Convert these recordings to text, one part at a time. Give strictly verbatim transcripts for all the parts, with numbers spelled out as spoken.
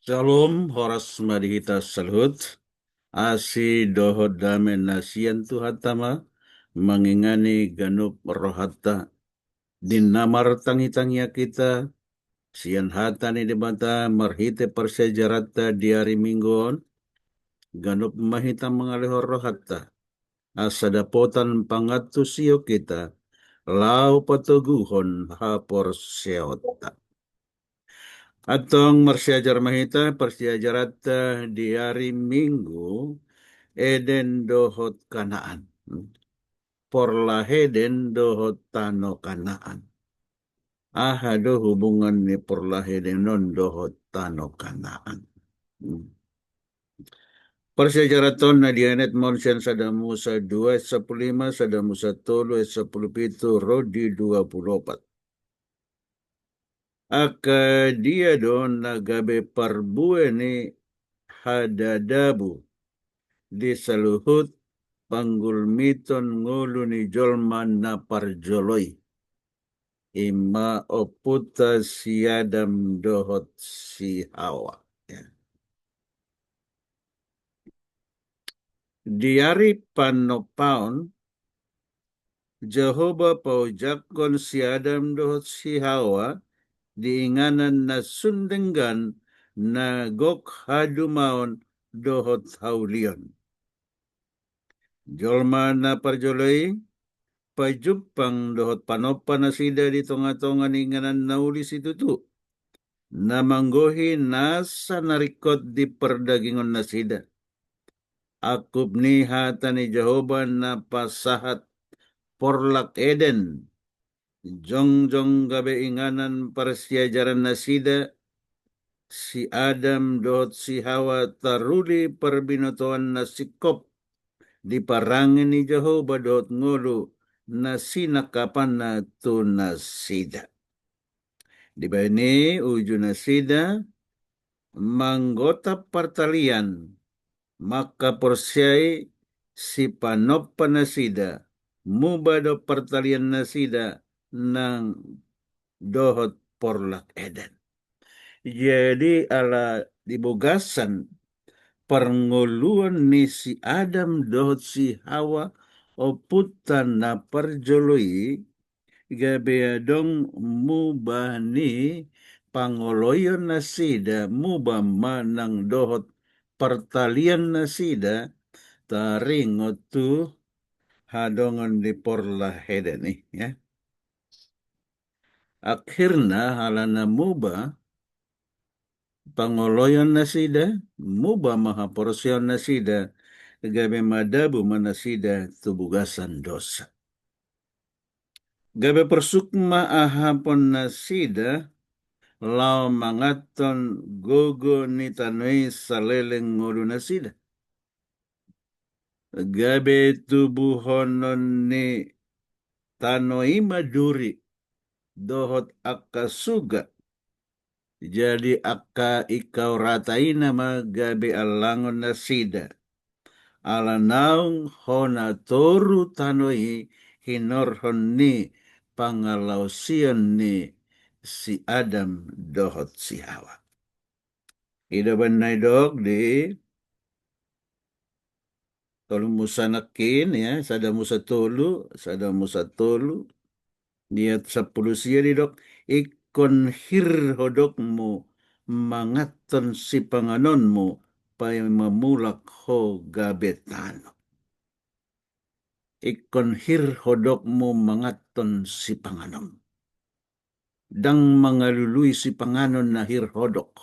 Shalom, horas ma di hita saluhut. Asi dohot dame na sian Tuhanta ma mangingani ganup rohanta. Di na martangitangiang hita sian hata ni Debata marhite parsiajaranta di ari Minggu on, ganup ma hita mangalehon rohanta asa dapotan pangantusion hita laho patoguhon haporseaonta. Antong marsiajar ma hita, parsiajaranta di ari Minggu, Eden dohot Kanaan. Porlak Eden dohot tano Kanaan. Aha do hubungan ni porlak Eden on dohot tano Kanaan? Hmm. Parsiajaranta on na dienet ma on sian Sada Musa dua ayat sampulu lima, Sada Musa tolu ayat sampulu pitu ro di dua pulu opat. Angka dia do na gabe parbue ni hadadabu di saluhut panggulmiton ngolu ni jolma na parjolo i, i ma ompunta si Adam dohot si Hawa. Ya. Di ari panompaon, Jahowa paojakhon si Adam dohot si Hawa di inganan na sun denggan na gok hadumaon dohot haulion. Jolma na parjolo i pajumpang dohot panompa nasida di tongatonga ni inganan na uli situtu, na manggohi nasa na ringkot di pardagingon nasida. Angkup ni hata ni Jahowa na pasahat porlak Eden, jongjong gabe inganan parsiajaran nasida, si Adam dohot si Hawa taruli parbinotoan na singkop di parange ni Jahowa dohot ngolu na sinangkapanna tu nasida. Dibahen i uju nasida manggotap partalian, mangkaporseai si panompa nasida, muba do partalian nasida nang dohot porlak Eden. Jadi ala di bagasan parngoluon ni si Adam dohot si Hawa ompunta na parjolo i, gabe adong muba ni pangoloion nasida, muba ma nang dohot partalian nasida taringot tu hadongan di porlak Eden i, ya. Akhirna alana muba pangoloion nasida, muba ma haporseaon nasida, gabe madabu ma nasida tu bagasan dosa. Gabe porsuk ma ahapon nasida laho manganhon gogo ni tano i saleleng ngolu nasida. Gabe tubuhonon ni tano i ma duri dohot angka suga. Jadi angka ingkau rata i nama gabe allangon nasida. Ala naung hona toru tano i hinorhon ni pangalaosion ni si Adam dohot si Hawa. I do umbahen na didok di Tolu Musa nangkin, ya, Sada Musa tolu, Sada Musa tolu, di ayat sampulu sia didok, ingkon hir hodokmu manganhon sipanganonmu, paima mulak ho gabe tano. Ingkon hir hodokmu manganhon sipanganonmu. Ndang mangalului sipanganon na hir hodok.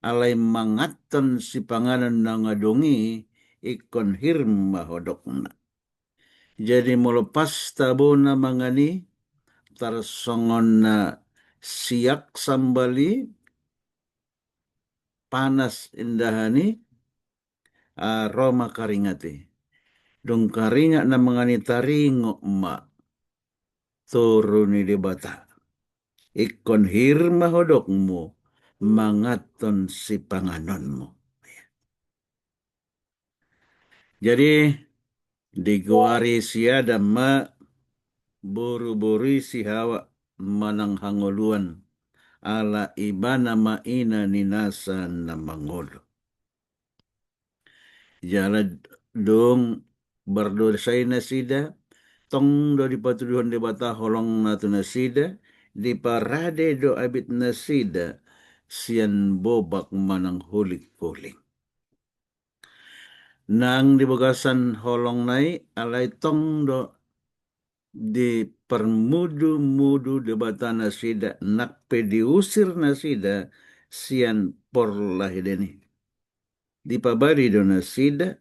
Alai manganhon sipanganon na adong i, ingkon hir ma hodokna. Jadi molo pas tabo na mangan i, tarsongon na siak sambal i, panas indahan i, ah, ro ma karingat i. Dung karingat na mangan i taringot ma toru ni Debata. Ingkon hir ma hodokmu manganhon sipanganonmu. Jadi, digoari si Adam ma boruboru i si Hawa manang hangoluan. ala ibana ma ina ni nasa na mangolu. Jala dung mardosa i nasida, tong do dipatuduhon Debata holongna tu nasida, diparade do abit nasida sian bobak manang hulinghuling. Nang di bagasan holongna i alai tong do diparmudumudu Debata nasida, nang pe diusir nasida sian porlahedan i. Dipabali do nasida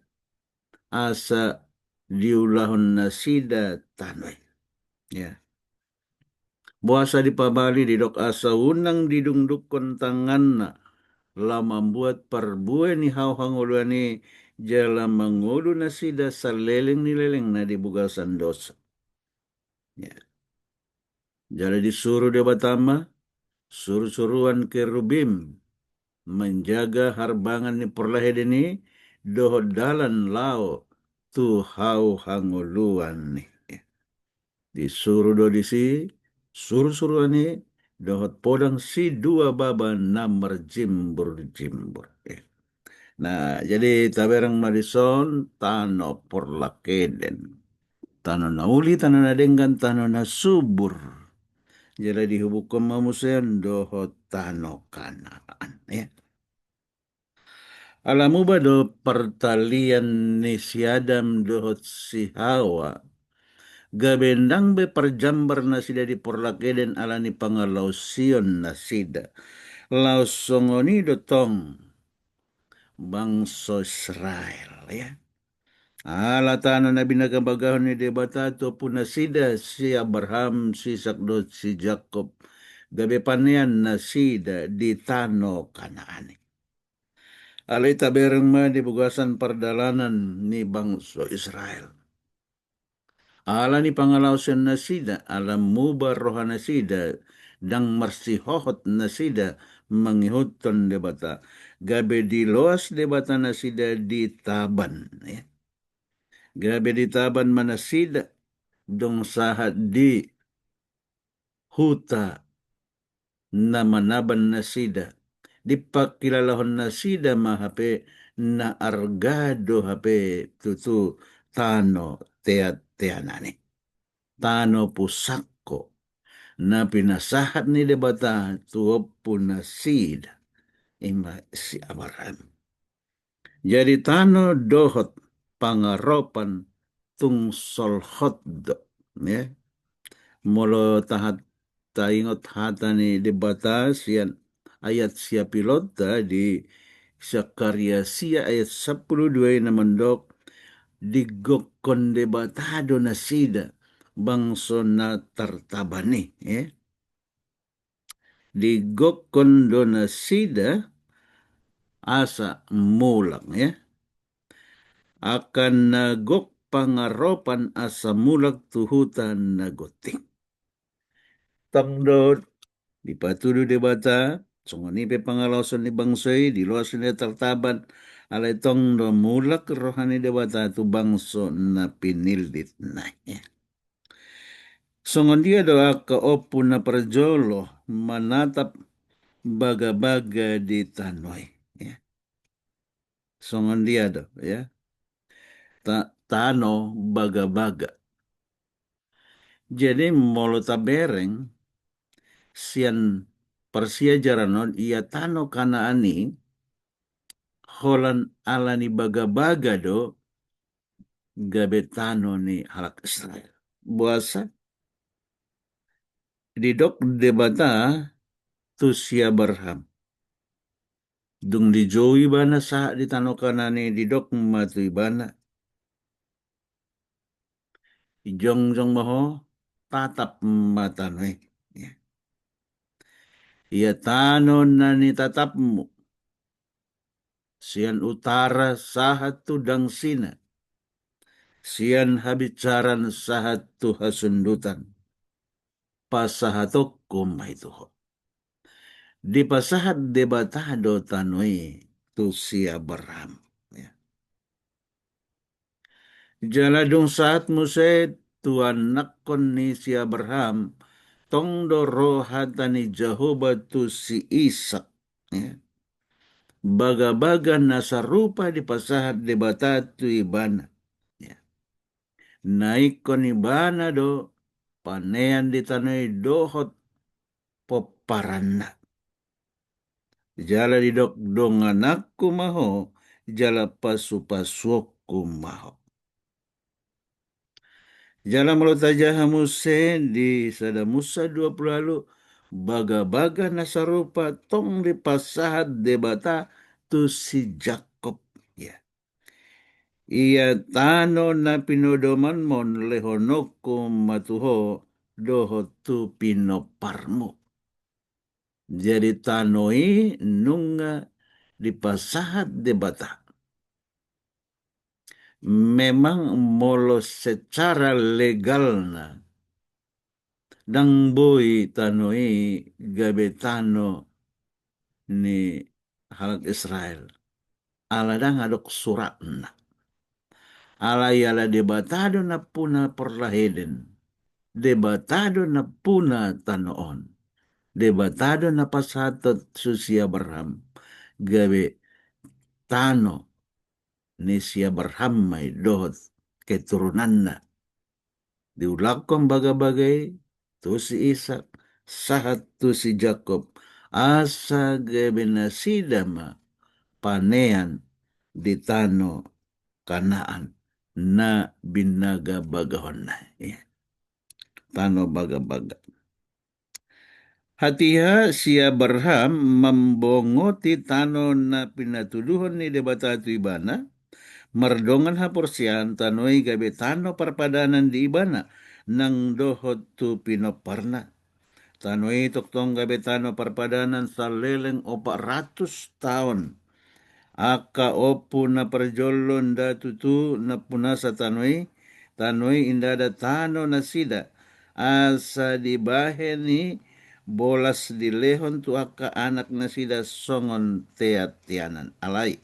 asa diulahon nasida tano i. Ya. Boasa dipabali? Didok asa unang didungdungkon tanganna laho mambuat parbue ni hau hangoluan i jala mangolu nasida saleleng ni lelengna di bagasan dosa. Ya. Jala disuru Debata ma surusuruan kerubim manjaga harbangan ni porlahedan i dohot dalan laho tu hau hangoluan i. Disuru do disi surusuruan i dohot podang sidua baba na marjimburjimbur. Nah, jadi tabereng ma dison tano porlak eden. Tano na uli, tano na denggan, tano na subur. Jala dihubungkon ma muse on dohot tano Kanaan, ya. Ala muba do partalian ni si Adam dohot si Hawa, gabe ndang be parjambar nasida di porlak eden ala ni pangalaosion nasida. Laos songon i do tong bangso Israel, ya. Ala tano na binagabagahon ni Debata tu ompu nasida si Abraham, si Isak dohot si Jakob, gabe panean nasida di tano Kanaan i. Alai tabereng ma di bagasan pardalanan ni bangso Israel. Ala ni pangalaosion nasida, ala muba roha nasida, ndang marsihohot nasida mangihuthon Debata, gabe diloas Debata nasida di taban, ya. Gabe di taban ma nasida, dung sahat di huta na manaban nasida, dipangkilalahon nasida ma hape na arga do hape tutu tano teanteanan i. Tano pusako na pinasahat ni Debata tu ompu nasida, i ma si Abraham. Jadi tano dohot pangaropan tung solhot do, ya. Molo tahat taingot hata ni Debata sian ayat siapilonta di Sakaria sia ayat sampulu dua i na mandok, digokkon Debata do nasida bangso na tartaban i, ya. Digokkon do nasida asa mulak, ya. Angka na gok pangaropan asa mulak tu huta na gonting. Tong do dipatudu Debata, songon i pe pangalaosion ni bangso i, diloas nasida tartaban, alai tong do mulak roha ni Debata tu bangso na pinillitna i. Songon dia do angka ompu na parjolo manatap bagabaga di tano i, ya. Songon dia do, ya. Ta-, tano bagabaga. Jadi molo tabereng sian parsiajaran on, ia tano Kanaan i holan ala ni bagabaga do gabe tano ni halak Israel. Boasa? Didok Debata tu si Abraham, dung dijou ibana sahat di tano Kanaan i, didok ma tu ibana, jongjong ma ho, tatap ma tano i. Ya. Ia tano na nitatapmu, sian utara sahat tu dangsina, sian habinsaran sahat tu hasundutan, pasahatonku ma i tu ho. Dipasahat Debata do tano i tu si Abraham. Ya. Jala dung sahat muse tu anakkon ni si Abraham, tong do ro hata ni Jahowa tu si Isak. Ya. Bagabaga na sarupa dipasahat Debata tu ibana. Ya. Na ingkon ibana do panean di tano i dohot pomparanna. Jala didok dongananku ma ho, jala pasupasuonku ma ho. Jala molo tajaha muse di sada Musa dua pulu ualu, bagabaga na sarupa tong dipasahat Debata tu si Jakkob. Ya. Ia tano na pinodomanmon lehononku ma tu ho dohot tu pinomparmu. Jadi tano i nunga dipasahat Debata. Memang molo secara legalna, ndang boi tano i gabe tano ni halak Israel. Ala ndang adong suratna. Alai ala Debata do nampuna porlak Eden. Debata do nampuna tano on. Debata do na pasahathon tu si Abraham gabe tano ni si Abraham ma i dohot keturunanna. Diulakhon bagabaga i tu si Isak, sahat tu si Jakkob, asa gabe nasida ma panean di tano Kanaan na binagabagahonna. Iya. Tano bagabaga. Hatiha si Abraham mambongoti tano na pinatuduhon ni Debata tu ibana, mardongan haporseaon tano i gabe tano parpadanan di ibana, nang dohot tu pinomparna. Tano i tongtong gabe tano parpadanan saleleng opat ratus taon. Angka ompu na parjolo nda tutu nampunasa tano i, tano i ndada tano nasida, asa dibahen i bolas dilehon tu angka anak nasida songon teanteanan. Alai.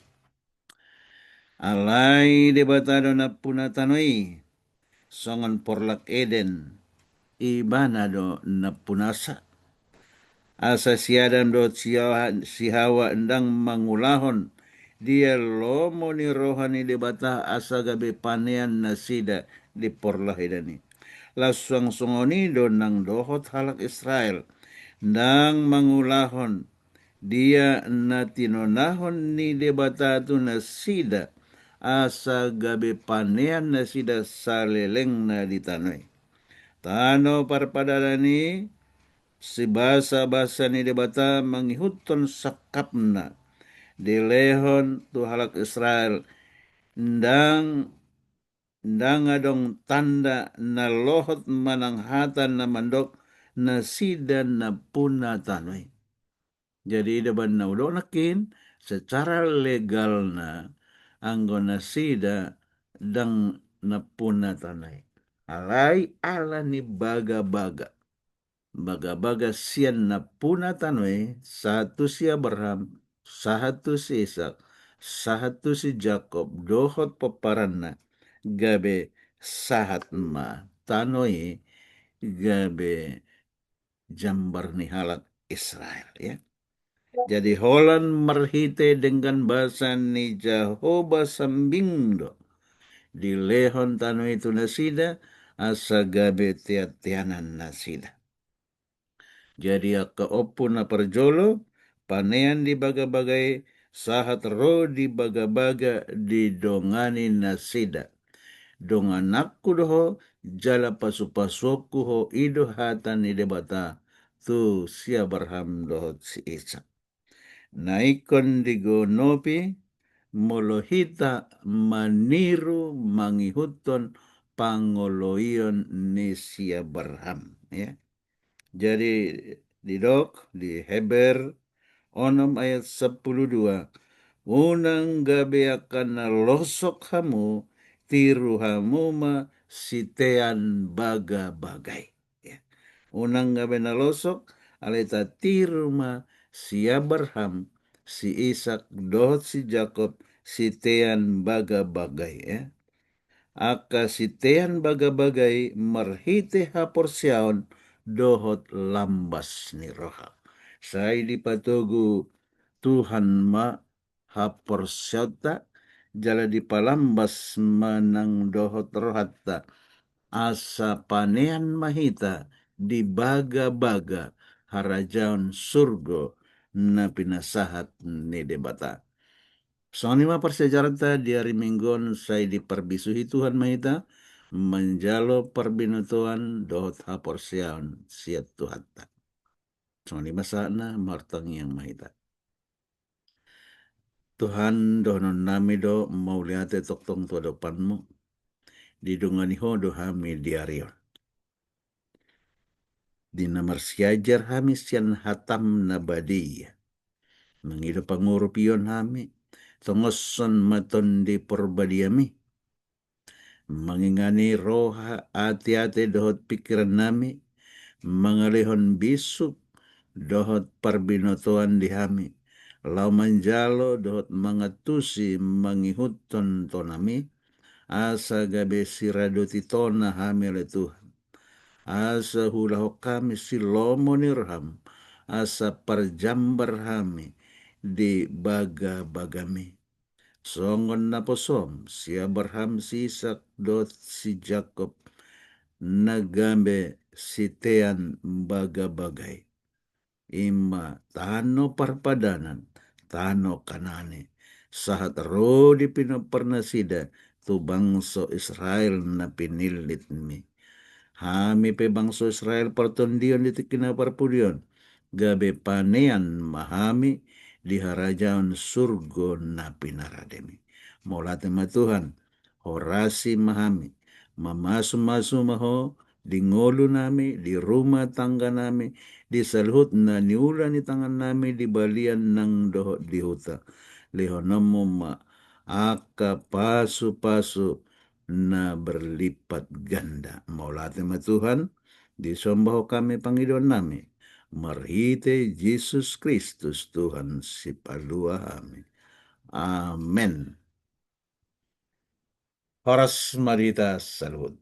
Alai Debata do nampuna tano i, songon porlak Eden, ibana do nampunasa. Asa si Adam dohot si Hawa, si Hawa ndang mangulahon dia lomo ni roha ni Debata asa gabe panean nasida di porlak Eden i. Laos suang songon i do nang dohot halak Israel. Ndang mangulahon dia na tinonahon ni Debata tu nasida, asa gabe panean nasida salelengna di tano i. Tano parpadanan i, sibasabasa ni Debata mangihuthon sangkapna, dilehon tu halak Israel, ndang, ndang adong tanda na lohot manang hata na mandok nasida nampuna tano i. Jadi, i do umbahen na hudok nangkin, secara legalna, anggo nasida ndang nampuna tano i. Alai ala ni bagabaga. Bagabaga sian nampuna tano i, sahat tu si Abraham, sahat tu si Isak, sahat tu si Jakkob, dohot pomparanna, gabe sahat ma tano i, gabe jambar ni halak Israel, ya. Jadi holan marhite denggan basa ni Jahowa sambing do dilehon tano i tu nasida, asa gabe teanteanan nasida. Jadi angka ompu na parjolo panean di bagabaga i, sahat ro di bagabaga didongani nasida. Dongananku do ho, jala pasupasuonku ho, i do hata ni Debata tu si Abraham dohot si Isak. Na ingkon digonopi molo hita maniru mangihuthon pangoloion ni si Abraham, ya. Jadi didok di Heber onom ayat sampulu dua, unang gabe angka na losok hamu, tiru hamu ma sitean bagabaga i. Ya. Unang gabe na losok, alai tatiru ma si Abraham, si Isak, dohot si Jakkob, sitean bagabaga i, ya. Angka sitean bagabaga i marhite haporseaon dohot lambas ni roha. Sai dipatogu Tuhan ma haporseaonta, jala dipalambas ma nang dohot rohanta, asa panean ma hita di bagabaga harajaon surgo na pinasahat ni Debata. Songon i ma parsiajaranta di ari Minggu on, sai diparbisuhi Tuhan ma hita manjalo parbinotoan dohot haporseaon sian Tuhanta. Songon i ma sahatna, martangiang ma hita. Tuhan, dohonon nami do mauliate tongtong tu adopanmu, didongani ho do hami di ari on. Di na marsiajar hami sian hatam na badia, mangido pangurupion hami, tongoshon ma Tondi Porbadiami, mangingani roha, ateate dohot pingkiran nami, mangalehon bisuk dohot parbinotoan di hami, laho manjalo dohot mangantusi mangihuthon tonami, asa gabe siradoti tona hami ale Tuhan. Asa huulahon hami silomo ni roham, asa parjambar hami di bagabagami. Songon naposom si Abraham, si Isak dohot si Jakob, na gabe sitean bagabaga i. I ma tano parpadanan, tano Kanaan i, sahat ro di pinomparnasida tu bangso Israel na pinillitmi. Hami pe bangso Israel partondion di tingki na parpudi on, gabe panean ma hami di harajaon surgo na pinarademi. Mauliate ma Tuhan, horasi ma hami, mamasumasu ma ho di ngolu nami, di rumah tangga nami, di saluhut na niula ni tangan nami di balian nang dohot di huta. Lehononmu ma angka pasupasu na berlipat ganda. Mauliate ma Tuhan, disombahon hami pangidoan nami marhite Jesus Kristus Tuhan sipalua hami. Amen. Horas ma di hita saluhut.